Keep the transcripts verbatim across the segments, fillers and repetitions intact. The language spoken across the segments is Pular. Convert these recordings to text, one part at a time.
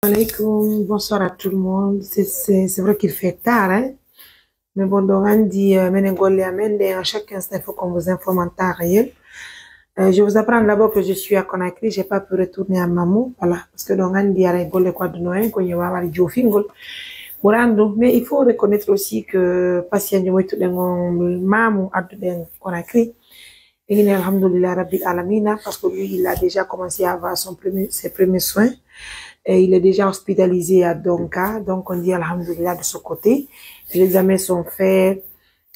Alaikum, bonsoir à tout le monde. C'est, c'est, c'est vrai qu'il fait tard, hein. Mais bon, donc, on dit, euh, menen golle amen, et à chaque instant, il faut qu'on vous informe en temps réel. Euh, je vous apprends d'abord que je suis à Conakry, j'ai pas pu retourner à Mamou, voilà, parce que donc, on dit, aray golle ko adduno en, ko nyewa wari jofingol. Ɓurandu, mais il faut reconnaître aussi que patient jomoy tuɗen on Mamou adduɗen Conakry. Et il est, alhamdulillah, Rabbil Alamina, parce que lui, il a déjà commencé à avoir son premier, ses premiers soins. Et il est déjà hospitalisé à Donka. Donc, on dit, alhamdulillah, de ce côté. Les examens sont faits.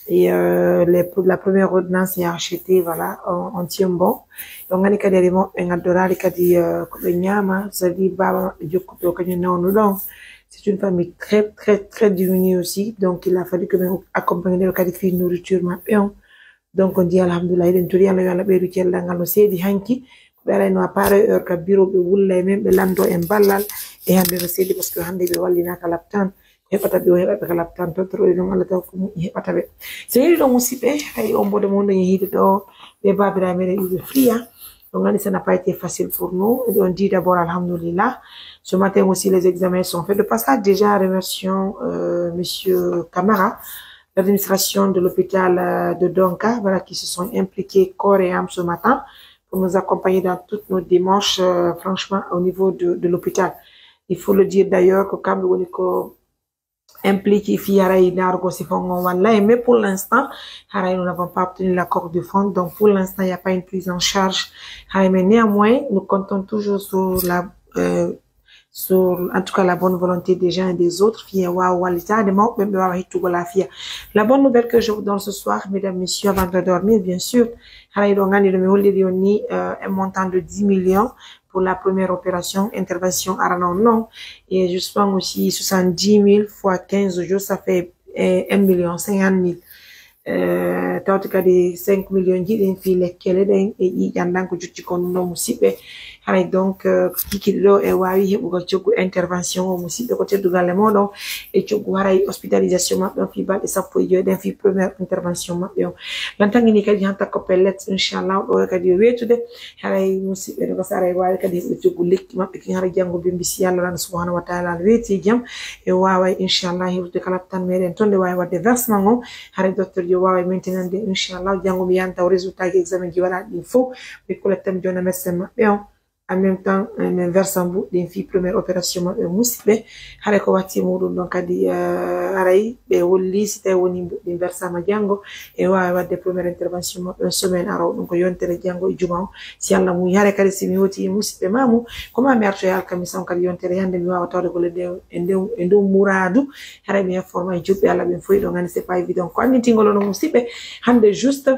Et euh, les, la première ordonnance est achetée, voilà, on, on tient bon. Donc, on a dit, on a dit, on a dit, euh, ko ɓe ñaama, c'est-à-dire, baba maɓɓe jokkuɗo kañum nawnu ɗon. C'est une famille très, très, très diminuée aussi. Donc, il a fallu que min accompagne ɓe kadi fii nourriture maɓɓe on. Donc, on dit alhamdulillah, eɗen tori Allah, yo Allah ɓeydu cellal ngal no seedi hanki. Ko ɓe arayno à pareille heure ka bureau, ɓe wulla e men, ɓe lanndo en ballal. E hannde no seedi, parce que hannde ɓe wallinaaka laptan. Ko heɓata ɓe, o heɓaɓe ka laptan. Tottoroɗe ɗon Allah taw ko moƴƴi heɓata ɓe. So heɗi ɗon musiɓɓe, hay on mboɗo mon ɗon yehiide ɗo, ɓe baabiraaɓe meɗen iɓe friya. Donc, on a dit, ça n'a pas été facile pour nous. Et on dit d'abord, alhamdulillah. Ce matin aussi, les examens sont faits. De passage, déjà, remercions euh, Monsieur Camara, l'administration de l'hôpital euh, de Donka, voilà, qui se sont impliqués corps et âme ce matin pour nous accompagner dans toutes nos démarches, euh, franchement, au niveau de, de l'hôpital. Il faut le dire d'ailleurs que quand on est impliqué fii haray ndaarugol si fonds on walla e, mais pour l'instant, haray nous n'avons pas obtenu l'accord du fonds. Donc, pour l'instant, il n'y a pas une prise en charge. Haray, mais néanmoins, nous comptons toujours sur la, euh, sur, en tout cas, la bonne volonté des gens et des autres. Fii e waawa wallitaade mawɓe ɓe, ɓe waawa heɓugol laafiya. La bonne nouvelle que je vous donne ce soir, mesdames, messieurs, avant de dormir, bien sûr, haray ɗo nganndi ɗo mi holliri on ni, euh, un montant de dix millions pour la première opération, intervention arano non. Et justement aussi, soixante-dix mille fois quinze jours, ça fait euh, un million cinquante mille. Euh, tawti kadi cinq million ji ɗin fii lekkele ɗen e ƴiiƴan ɗan ko jutti kon ɗo musiɓɓe. Haray donc, euh, kikiɗe ɗo e waawi heɓugol coggu intervention o musiɓɓe ko teddungal e moɗon e coggu haray hospitalisation maɓɓe on fii balɗe sappo e joy ɗen fii première intervention maɓɓe on. Lan tangini kadi hanta ko pellet, inchallah, ɗo kadi yo weetude. Haray musiɓɓe ɗo, parce que haray waawi kadi heɓude coggu lekki maɓɓe kin, haray janngo ɓe mbi si Allah subhanahu wa taala weeti e jam, e waaway, inchallah, heɓude kala tan meɗen ton, nde waawi waɗde versement on. Haray docteur jo waaway maintenande, inchallah, janngo mi yahan taw résultat ji examen ji waɗaaɗi ɗin fof, mi collecte mi jonna médecin maɓɓe on. En même temps, eh, min versa mbuɗɗin fii première opération maɓɓe musiɓɓe. Haray ko watti muɗum ɗon kadi, eh, haray ɓe holli si tawi woni mbuɗɗin versama janngo, e waawi waɗde première intervention maɓɓe on semaine arow, ɗum ko yontere janngo e juma on. Si Allah muuyi, haray kadi si mi hooti e musiɓɓe maamu, ko ma mi arto e alkamisa on kadi yontere hannde, mi waawa tawde golle ɗe e ndew, e ndew muraadu. Haray mi informa e juɓɓe Allah ɓen fof, ɗon anndi c'est pas évident. Ko anndintingol on musiɓɓe, hannde juste,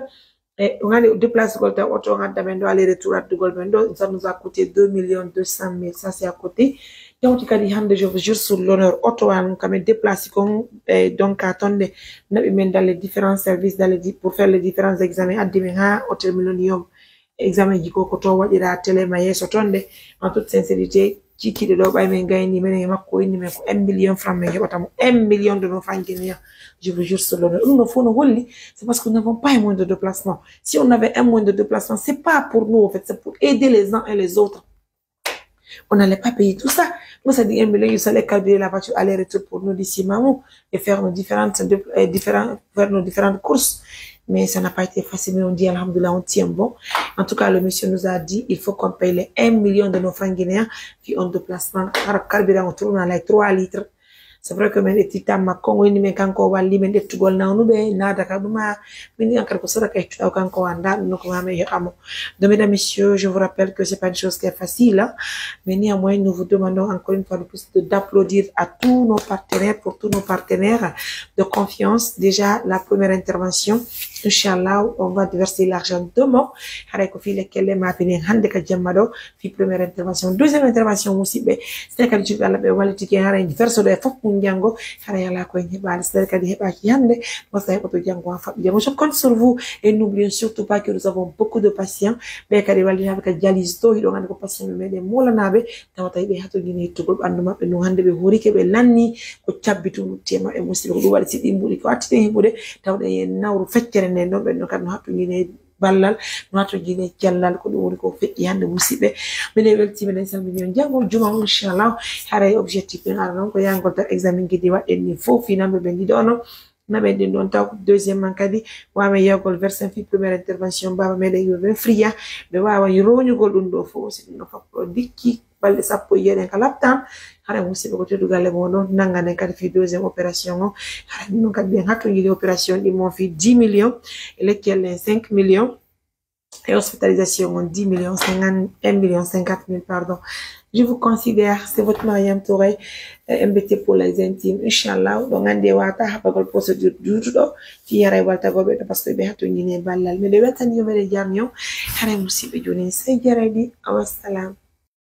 e ɗum anndi déplacegol taw oto on adda men ɗo, aller retour addugol men ɗo, ça nous a coûté deux millions deux cent mille, ça c'est à côté. Tawti kadi hannde, je vous jure sur l'honneur, oto an kamen déplacé kon, e donc à tonde naɓi men dans les différents services, dans les di-, pour faire les différents examens, addi men ha hôtel Millennium. Examen ji ko, ko to waɗira télé ma yeeso ton de. En toute sincérité, kikiɗe ɗo ɓay men gayni menen e makko, o inni men ko un million franc men heɓata mo. Un million de nos francs guinéens. Je vous jure sur l'honneur. Ɗum ɗo fof no holli, c'est parce que nous n'avons pas un moyen de déplacement. Si on avait un moyen de déplacement, c'est pas pour nous, en fait, c'est pour aider les uns et les autres. On n'allait pas payer tout ça. Nous, ça dit un million, il fallait calculer la voiture aller-retour pour nous d'ici Mamou et faire nos différentes, euh, différents, faire nos différentes courses. Mais ça n'a pas été facile, mais on dit, alhamdulillah, on tient bon. En tout cas, le monsieur nous a dit, il faut qu'on paye les un million de nos francs guinéens, puis on déplacement, car-, carburant, on tourne à les trois litres. C'est vrai que min ƴetti tamma, Kongo inni min kanko o walli min ƴettugol nawnuɓe, naada ka ɗum, a, min ni an kadi ko sadaka ƴettuɗa o kanko o annda ɗum, no ko ma min heɓamo. Donc, mesdames, messieurs, je vous rappelle que c'est pas une chose qui est facile, hein. Mais néanmoins, nous vous demandons encore une fois de plus de, d'applaudir à tous nos partenaires, pour tous nos partenaires de confiance. Déjà, la première intervention, Inch'Allah, on va déverser l'argent demain. Haray ko fii lekkele ma fini hannde ka jemma ɗo, fii première intervention. Deuxième intervention, musiɓɓe, si tawi kadi juɓɓe Allah ɓe wallitike, haray verso ɗo e fof mum janngo, haray alaa ko en heɓaali. Si tawi kadi heɓaaki hannde, mo sa heɓoto janngo, en faɓɓi janngo. Je compte sur vous et n'oublions surtout pas que nous avons beaucoup de patients. Ɓe kadi wallinaaɓe ka dialyse to, hiɗon anndi ko patient ɓe meɗen mulanaaɓe, tawata hiɓe hatojini hettugol ɓanndu maɓɓe. Ɗum hannde ɓe horike, ɓe lanni ko cabbi tun lutti e maɓɓe, musiɓɓe. Ko ɗum waɗi si ɗi mbuɗi ko attiten heɓude, tawɗen e nawru feccere nden ɗon, ɓen ɗon kadi no hatojini ballal, no hatonjine cellal. Ko ɗum woni ko feƴƴi hannde, musiɓɓe. Minen weltii, minen salmini on. Janngol juma on, inchallah, haray objectif men ara non ko yahgol tan examen ji ɗi waɗɗen ni fof, fii nanɓe ɓen ɗiɗo ono. Naɓen ɗin ɗon taw. Deuxième man kadi, waawen yahgol vers cinq fii première intervention, baaba meɗen yo ɓe friya, ɓe waawa roñugol ɗum ɗo fof. Si ɗum ɗo fof ko dikki balɗe sappo e jeeɗen ka laptan, haray musiɓɓe ko teddugal e mon ɗon, nannganen kadi fii deuxième opération on. Haray ɗum ɗon kadi ɓen hatonjini opération ɗin mon fii dix millions, e lekkelle en cinq millions, e hospitalisation on dix millions, cinquante, un million cinquante mille, pardon. Je vous considère, c'est votre Mariam Touré, euh, M B T pour les intimes. Inchallah, ɗo nganndi e wata haɓagol procédure juutuɗo, fii haray waltagol ɓe ɗo, parce que ɓe hatonjini e ballal. Miɗo weltani yo meɗen jarni on, haray musiɓɓe jooni, sey jarayɗi, wassalam.